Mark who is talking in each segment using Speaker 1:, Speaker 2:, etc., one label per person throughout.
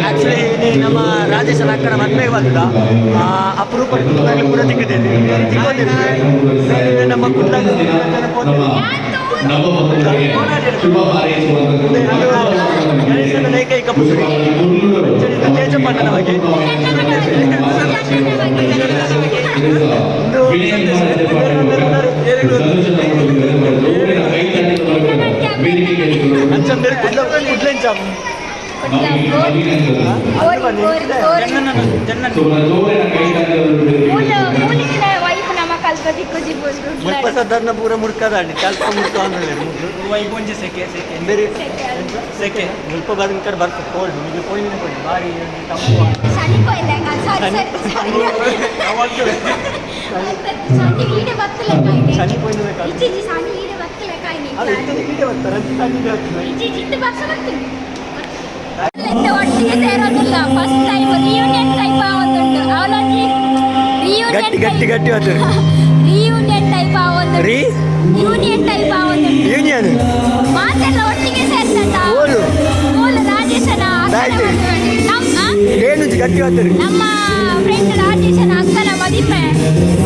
Speaker 1: Actually ನಮ್ಮ ರಾಜೇಶನ ಅಕ್ಕನ ಮದುವೆ ಬಂದ ಅಪರೂಪ ಪೂರ ತಿಕ್ಕಿದ್ದೇನೆ. ನಮ್ಮ ಕುಡ್ಲಾಗ ಗಣೇಶನ ನೈಕೈ ಕಪ್ಪು ತೇಜಪ್ಪಣ್ಣನ ಬಗ್ಗೆ. ಅಂಚಂದೇಳಿ ಕುಡ್ಲ ಕುಡ್ಲೆಂಚ. ಮುಲ್ಪ ಸಾಧಾರಣ ಪೂರ ಮುರ್ಕದಾಂಡಿ ಕಲ್ಪ ಮುರ್ಕ ಅಂದ್ರೆ.
Speaker 2: ಒಂಜಿ ಸೆಕೆ ಸೆಕೆ.
Speaker 1: ಬೇರೆ.
Speaker 3: ಸೆಕೆ.
Speaker 2: ಸೆಕೆ.
Speaker 1: ಮುಲ್ಪ ಬರ್ಕರ್ ಬರ್ತ ಕೋಲ್ಡ್ ನಿಮಗೆ ಪೋಯಿನ ಪೋಯಿ ಬಾರಿ ಒಂಜಿ ತಂಪು.
Speaker 3: ಶನಿ ಪೋಯಿಲ್ಲ. ಸಾರಿ ಸಾರಿ ಸನಿ ಈಡೆ ಬತ್ತಲೆ.
Speaker 1: ಶನಿ ಪೋಯಿನ ಬೇಕಾದ್ರೆ.
Speaker 3: ಇಜ್ಜಿ, ಸನಿ ಈಡೆ ಬತ್ತಲೆ ಕಾಯಿನಿ.
Speaker 1: ಅದು ಇತ್ತದ ಈಡೆ ಬರ್ತಾರೆ ಅಂಚ ಸನಿ ಬರ್ತದೆ.
Speaker 3: ಇಜ್ಜಿ, ಇತ್ತು ಬರ್ಸ ಬರ್ತೀನಿ. ಒಟ್ಟಿಗೆ ಸೇರೋದಿಲ್ಲ, ಫಸ್ಟ್ ಟೈಮ್ ರಿಯೂನಿಯನ್ ಟೈಪ್ ಆವೊಂದುಂಟು ಅವಲೊಂಜಿ ರಿಯೂನಿಯನ್.
Speaker 1: ಗಟ್ಟಿ ಗಟ್ಟಿ ಗಟ್ಟಿ ಬರ್ತದೆ.
Speaker 3: ರಿಯೂನಿಯನ್ ಟೈಪ್ ಆವೊಂದುಂಟು.
Speaker 1: ರೀ
Speaker 3: ಯೂನಿಯನ್ ಟೈಪ್ ಆವೊಂದುಂಟು.
Speaker 1: ಯೂನಿಯನ್.
Speaker 3: ಮಾತೆಲ್ಲ ಒಟ್ಟಿಗೆ ಸೇರ್ತಂತ.
Speaker 1: ಓಲು?
Speaker 3: ಓಲು ರಾಜೇಶನ ಅಕ್ಕನ
Speaker 1: ಆಯ್ತು.
Speaker 3: ಮದುವೆ. ನಮ್ಮ
Speaker 1: ಏನು ಗಟ್ಟಿ ಬರ್ತದೆ.
Speaker 3: ನಮ್ಮ ಫ್ರೆಂಡ್ ರಾಜೇಶನ ಅಕ್ಕನ ಮದಿಮೆ.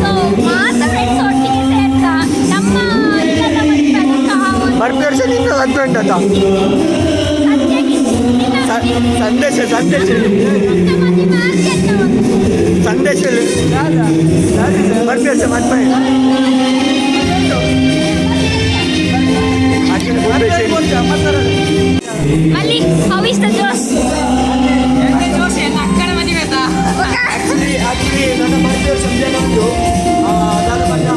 Speaker 3: ಸೊ ಮಾತ ಫ್ರೆಂಡ್ಸ್ ಒಟ್ಟಿಗೆ ಸೇರ್ತಾ ನಮ್ಮ ಇಲ್ಲದ ಮದಿಮೆ ಅದಕ್ಕೆ ಆವೊಂದು.
Speaker 1: ಬರ್ತ ವರ್ಷ ನಿನ್ನ ಹಸ್ಬೆಂಡ್ ಅಂತ.
Speaker 3: ಸದ್ಯಕ್ಕೆ
Speaker 1: ಸಂದೇಶ ಸಂದೇಶ.
Speaker 3: ನಿನ್ನ ಮದಿಮೆ ಆದ್ಯಂತ ಒಂದು.
Speaker 1: ಸಂದೇಶ ಬರ್ತ ವರ್ಷ ಮದ್ವೆ. ಆಕಿನ
Speaker 3: ಮಲ್ಲಿ, how is the josh?
Speaker 4: ಜೋಶ್ ಅಕ್ಕನ ಮದುವೆ.
Speaker 1: ಆಕ್ಚುಲಿ ಆಕ್ಚುಲಿ ನನ್ನ ಬರ್ತ ವರ್ಷ ಜನ ಉಂಟು. ಆ, ನಾನು ಬಂದ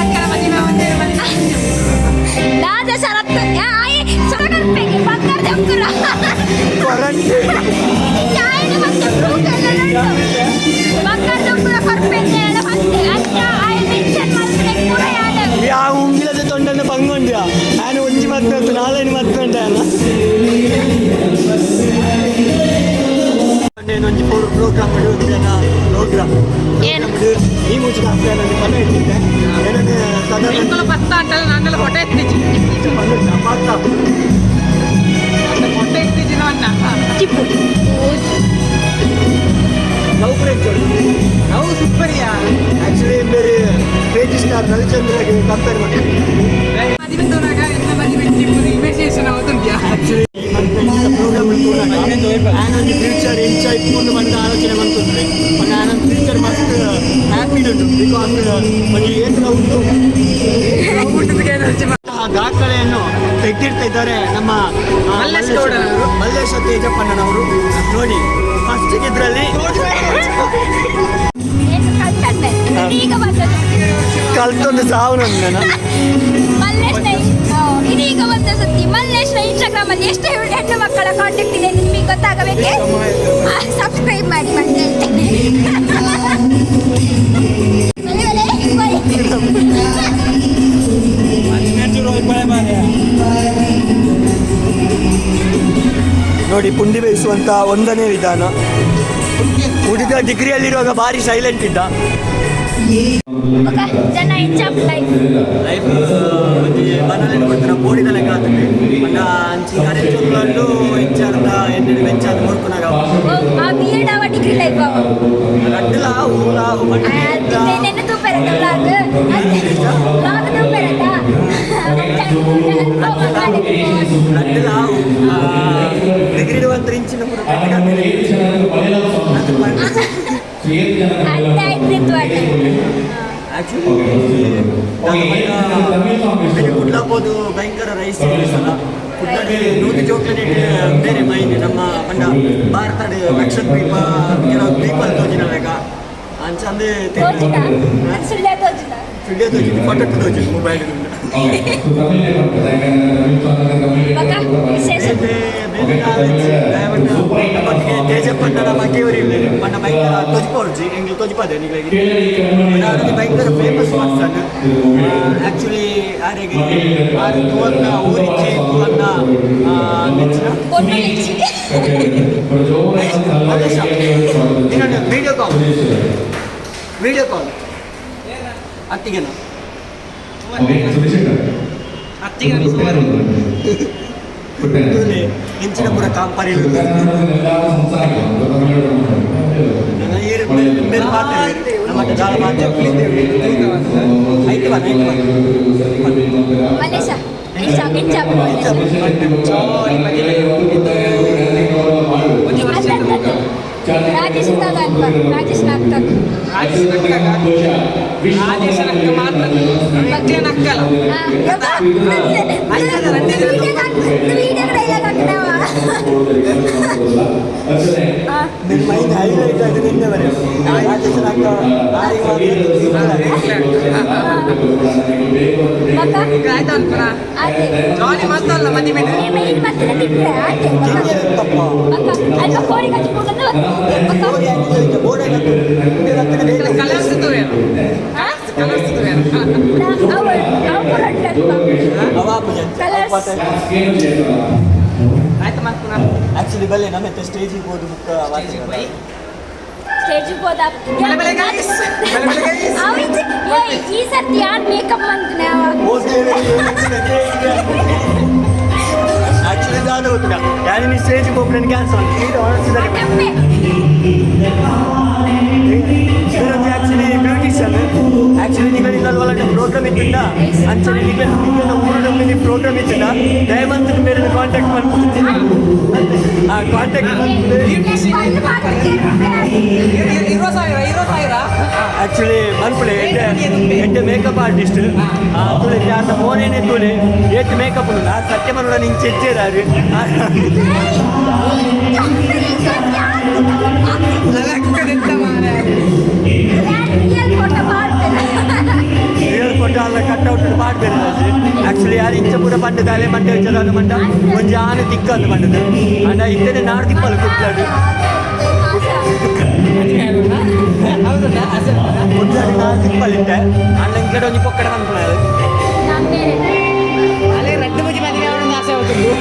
Speaker 4: ಅಕ್ಕನ ಮದುವೆ ಒಂದೇ ಮದುವೆ.
Speaker 3: ದಾದ ಶರತ್ ಆಯ್ ಸೊರಗರ್ಪೆಗೆ ಬಂಗಾರ ದಕ್ಕುರ.
Speaker 1: ಕೊರಂಟಿ.
Speaker 3: ಯಾಯನ ಮತ್ತೆ ಪ್ರೂಫ್ ಎಲ್ಲ ಉಂಟು. ಬಂಗಾರ ದಕ್ಕುರ ಕೊರ್ಪೆಗೆ ಎಲ್ಲ ಮತ್ತೆ ಅಂಚ ಆಯ್ ಮೆನ್ಷನ್ ಮಾಡ್ತಾರೆ ಪೂರ ಯಾದ.
Speaker 1: ಯಾವ ಉಂಗಿಲದ ತೊಂಡನ್ನು ಬಂಗೊಂಡ್ಯ ನಾನು ಒಂಜಿ ಮದ್ವೆ ಅಂತ ನಾಳೆನು ಮದ್ವೆ ಉಂಟ ಅಲ್ಲ. ಒಂಜಿ ಪ್ರೋಗ್ರಾಮ್ ಪ್ರೋಗ್ರಾಮ್.
Speaker 3: ಏನು?
Speaker 1: ಈ ಮುಂಚಿನ ಒಂದು ಪದ ಇಟ್ಟಿದ್ದೆ ಏನಂದ್ರೆ ಸಾಧಾರಣ
Speaker 4: ಎಂಕುಲು ಪತ್ತ ಅಂತಲ್ಲ ನಾನೆಲ್ಲ ಫೋಟೋ ಎತ್ತಿಜಿ.
Speaker 1: ಮಾತ್ರ.
Speaker 4: ಫೋಟೋ ಎತ್ತಿಜಿ ನನ್ನ.
Speaker 3: ಚಿಪ್ಪು.
Speaker 1: Love break.
Speaker 4: ಅವು ಸೂಪರಿಯಾ.
Speaker 1: ಆಕ್ಚುಲಿ ಬೇರೆ ಕ್ರೇಜಿ ಸ್ಟಾರ್ ರವಿಚಂದ್ರಗೆ ಕಂಪೇರ್ ಮಾಡ್ತೀನಿ.
Speaker 4: ಮದುವೆ ತೋರಾಗ ಎಲ್ಲ ಮದುವೆ ಚಿಪ್ಪು ಇಮೇಜಿನೇಷನ್ అవుతుంದ್ಯಾ.
Speaker 1: ಆಕ್ಚುಲಿ ಪ್ರೋಗ್ರಾಮ್ ಆನೊಂದು ಫ್ಯೂಚರ್ ಇಂಚ ಇಪ್ಪುಂಡು ಬಂದ ಆಲೋಚನೆ ಬಂತಂದ್ರೆ ಆನೊಂದು ಫ್ಯೂಚರ್ ಮಸ್ತ್ ಹ್ಯಾಪಿ ಉಂಟು, because ಒಂದು ಏತ್ರ ಉಂಟು. ಆ ದಾಖಲೆಯನ್ನು ತೆಗೆದಿಡ್ತಾ ಇದ್ದಾರೆ ನಮ್ಮ
Speaker 4: ಮಲ್ಲೇಶ್ ಗೌಡನವರು.
Speaker 1: ಮಲ್ಲೇಶ ತೇಜಪ್ಪಣ್ಣನವರು. ನೋಡಿ, ಫಸ್ಟ್ ಇದರಲ್ಲಿ
Speaker 3: ಏನು ಕಲ್ತಂದೆ ಇದೀಗ ಬಂದದ್ದು.
Speaker 1: ಕಲ್ತೊಂದು ಸಾವು ನನ್ನ.
Speaker 3: ಮಲ್ಲೇಶ್ನ ಇದೀಗ ಬಂದ ಸುದ್ದಿ, ಮಲ್ಲೇಶ್ನ ಇನ್ಸ್ಟಾಗ್ರಾಮ್ ಅಲ್ಲಿ ಎಷ್ಟು ಹೆಣ್ಣು ಮಕ್ಕಳ ಕಾಂಟ್ಯಾಕ್ಟ್ ಇದೆ ಅಂತ ನಿಮಗೆ ಗೊತ್ತಾಗಬೇಕೆ? ಸಬ್ಸ್ಕ್ರೈಬ್ ಮಾಡಿ ಮತ್ತೆ ಹೇಳ್ತೇನೆ. ಬಲೆ ಬಲೆ ಬಲೆ.
Speaker 1: ನೋಡಿ, ಪುಂಡಿ ಬೇಯಿಸುವಂತ ಒಂದನೇ ವಿಧಾನ. ಹುಡುಗ ಡಿಗ್ರಿಯಲ್ಲಿರುವಾಗ ಭಾರಿ ಸೈಲೆಂಟ್ ಇದ್ದ.
Speaker 3: ಬೊಕ ಜನ ಎಂಜಾಯ್ ಲೈಫ್.
Speaker 1: ಲೈಫ್ ಒಂಜಿ ಬನಲೆಡ್ ಕೊಡ್ತಾರ ಬೋಡಿದ ಲೆಕ್ಕ ಆತುಂಡು. ಪಂಡ ಅಂಚಿ ಕರೆಂಟ್ ಇಂಚಾರ್ದ ಎಣ್ಣೆ ವೆಂಚಾದ ಮುರ್ಕುನಾಗ.
Speaker 3: ಆ ಬಿ ಎಡ್ ಅವ ಡಿಗ್ರಿ ಲೈಫ್ ಅವ?
Speaker 1: ರಡ್ಡಲ ಊಲ.
Speaker 3: ನೆನ್ನೆ ತೂಪೆರತ್ತ ವ್ಲಾಗ್ ವ್ಲಾಗ್ ತೂಪೆರತ್ತ.
Speaker 1: ರಡ್ಡಲ ಡಿಗ್ರಿ ಒಂತರ ಇಂಚಿನ ಪೂರ.
Speaker 3: ಅಂತ ಆಯ್ತಿತ್ತು ಅಣ್ಣ.
Speaker 1: ಆಕ್ಚುಲಿ ಕುಡ್ಲ ಪೋದು ಭಯಂಕರ ರೈಸ್ ಅಲ್ಲ. ಕುಡ್ಲಡ್ ನೂದು ಜೋಕ್ಲೆಟ್ ಬೇರೆ ಮೈನ್ ನಮ್ಮ ಪಂಡ ಭಾರತದ ಲಕ್ಷದ್ವೀಪ ಕೆಲವು ದ್ವೀಪಲ್ಲಿ ತೋಜಿನ ಲೆಕ್ಕ ಅಂಚಂದೆ.
Speaker 3: ತೋಜಿನ ಸುಳ್ಯ ತೋಜಿನ.
Speaker 1: ವಿಡಿಯೋ ತೋಜಿದ್ದು, ಫೋಟೋ ತೋಜಿದ್ದು ಮೊಬೈಲ್.
Speaker 3: ಬೊಕ ವಿಶೇಷ?
Speaker 1: ನಮ್ಮೊಟ್ಟಿಗೆ ತೇಜಪ್ಪಣ್ಣನ ಮಗ್ಗೆಯವರು ಇಲ್ಲೇನೆ ಪಂಡ ಭಯಂಕರ ತೊಜಿಪೋರ್ಜಿ ಎಂಗ್ಲು ತೊಜಿಪದೆ ನಿಗಳಿಗೆ. ಭಯಂಕರ ಫೇಮಸ್ ಪರ್ಸನ್. ಆಕ್ಚುಲಿ ಆರೆಗೆ ಆರು ತೂವನ್ನ ಊರಿಚ್ಚಿ ತೂವನ್ನ ನೆಚ್ಚಿನ
Speaker 3: ಪೊಣ್ಣು ಲಿಚ್ಚಿ.
Speaker 1: ಇನ್ನೊಂದು ವಿಡಿಯೋ ಕಾಲ್, ವಿಡಿಯೋ ಕಾಲ್ ಅತ್ತಿಗೆನ.
Speaker 4: ಅತ್ತಿಗೆ ನನಗೆ ಸುಮಾರು.
Speaker 1: ತೂಲೆ ಎಂಚಿನ ಪೂರ ಕಾಂಪರಿ. ಈರು ಬೇರೆ ಪಾತ್ರ ನಮ್ಮ ಜಾಲ ಪಾತ್ರ ಐತೆ ಬಾ, ಐತೆ ಬಾ.
Speaker 3: ಮಲ್ಲೇಶ, ಎಂಚ ಎಂಚ ಮಲ್ಲೇಶ?
Speaker 4: ಒಂಜಿ ವರ್ಷ.
Speaker 3: ಅಲ್ಲ, ಅಲ್ಲ, ಅಲ್ಲ. ರಾಜೇಶ್ ದಾದ ಅಲ್ವಾ? ರಾಜೇಶ್ ನಾಗ್ತಾಗ್.
Speaker 4: ರಾಜೇಶ್ ನಕ್ಕಗ. ರಾಜೇಶ್ ನಕ್ಕ ಮಾತ್ರ ನಕ್ಕೆ ನಕ್ಕಲ್ಲ.
Speaker 3: ಆ, ಯವ್ವ, ವಿಡಿಯೋ ವಿಡಿಯೋ ಡೈಲಾಗ್ ಹಾಕಿದವ. ಆ,
Speaker 1: ನಿಮ್ಮ ಮೈನ್ ಹೈಲೈಟ್ ಆಗಿ ನಿನ್ನೆ ಬರೆ ರಾಜೇಶನ್ ಅಕ್ಕ ಆರಿಗೆ
Speaker 3: ಮಕ್ಕ?
Speaker 4: ಆಯ್ತಾ ಅನ್ಪುನ?
Speaker 3: ಅದೇ.
Speaker 4: ಜಾಲಿ ಮತ್ತಲ್ಲ ಮದಿ ಮೇಲೆ.
Speaker 3: ಈ ಮೈನ್ ಮತ್ತೆ ತಿಂದ್ರೆ ಆತೆ.
Speaker 1: ತಪ್ಪ.
Speaker 3: ಮಕ್ಕ, ಅಲ್ಪ ಕೋರಿ ಕಚ್ಕೊಂಡು ಮಕ್ಕ.
Speaker 1: ಬೋರ್ಡ್ ಹಾಕಿದ್ದು, ಬೋರ್ಡ್ ಹಾಕಿದ್ದು.
Speaker 4: ಕಲರ್ಸ್ ತೂವೇನು?
Speaker 3: ಆ?
Speaker 4: ಕಲರ್ಸ್ ತೂವೇನು?
Speaker 3: ಅವು ಅವು ಪುರಡ್ಲಪ್ಪ.
Speaker 1: ಅವಾಪುಜ.
Speaker 3: ಕಲರ್ಸ್.
Speaker 4: ಆಯ್ತಾ ಮಲ್ಪುನ?
Speaker 1: ಆಕ್ಚುಲಿ ಬಲ್ಲೆ ನಮ್ಮ ಸ್ಟೇಜಿಗೆ ಹೋದ ಬುಕ್.
Speaker 4: ಸ್ಟೇಜಿಗೆ ಹೋಯ್.
Speaker 3: ಸ್ಟೇಜಿಗೆ ಹೋದ.
Speaker 4: ಬಲೆ ಬಲೆ guys. ಬಲೆ ಬಲೆ guys.
Speaker 3: ಅವ್ರಿಗೆ ಏ ಈ ಸರ್ತಿ ಯಾರು ಮೇಕಪ್ ಅಂತಾನೆ ಅವ?
Speaker 1: ಆಕ್ಚುಲಿ ದಾದ ಗೊತ್ತಿಲ್ಲ ಯಾರು ನೀ ಸ್ಟೇಜಿಗೆ ಹೋಗ್ಬಿಟ್ಟು ಕ್ಯಾನ್ಸಲ್ ಈಗ ಹೊರಡಿಸಿದ್ದಾರೆ.
Speaker 3: ಅಮ್ಮೆ.
Speaker 1: Actually beautician. ಆಕ್ಚುಲಿ ನಿಮಗೆ ಇಲ್ಲ ಪ್ರೋಗ್ರಾಮ್ ಇತ್ತಿಂದ ಅಂಚನೆ ನಿಮಗೆ ನಿಮಗೆ ಊರಿನ ಪ್ರೋಗ್ರಾಮ್ ಇತ್ತಿಂದ ದಯಮಂತ ಮೇರೆ ಕಾಂಟ್ಯಾಕ್ಟ್ ಮಾಡ್ಕೊಡ್ತೀನಿ. ಆ ಕಾಂಟ್ಯಾಕ್ಟ್.
Speaker 3: ಬಂದ್ ಮಾಡ್ಬಿಟ್ಟೆ.
Speaker 4: 20,000, 20,000.
Speaker 1: ಆಕ್ಚುಲಿ ಮನ್ಪುಳೆ ಎಡ್ಡೆ ಎಡ್ಡೆ ಮೇಕಪ್ ಆರ್ಟಿಸ್ಟ್ ತುಳಿ ಆತ ಫೋನೇನೆ ತುಳಿ ಏತ್ ಮೇಕಪ್ ಉಂಟು. ಆ ಸತ್ಯ ಮನುಡ ನಿಂಗೆ ಚೆಚ್ಚೇದಾರು.
Speaker 4: ನಕ್ಕದೆಂತ ಮಾರ್ರೆ.
Speaker 3: ರಿಯಲ್ ಫೋಟೋ ಮಾಡ್ತೇನೆ.
Speaker 1: ರಿಯಲ್ ಫೋಟೋ ಅಲ್ಲ, ಕಟ್ಔಟ್ ಮಾಡಬೇಡ. ಆಕ್ಚುಲಿ ಯಾರು ಇಂಚ ಪೂರ ಪಂಡದಾಲೆ ಮಂಡೆ ವಿಚಾರ ಮಂಡ ಒಂಜಿ ಆನೆ ತಿಕ್ಕಂದು ಪಂಡದು ಅಂಡ ಇತ್ತನೆ ನಾಡು ತಿಪ್ಪಲು ಕುಟ್ಲಾಡು.
Speaker 4: ಹೌದಾ? ಅಸಲ್.
Speaker 1: ಕುಟ್ಲಾಡು ನಾಡು ತಿಪ್ಪಲಿಟ್ಟೆ ಅಣ್ಣ ಇಂಕಡೆ ಒಂಜಿ ಪೊಕ್ಕಡೆ ಬಂದ್ಪುಣಾರು.
Speaker 3: ನಾನು ಬೇರೆ.
Speaker 4: ಅಲ್ಲೇ ರಡ್ಡು ಬಜಿ ಮದುವೆ ಆವಣ ಆಸೆ ಹೋಗುದು.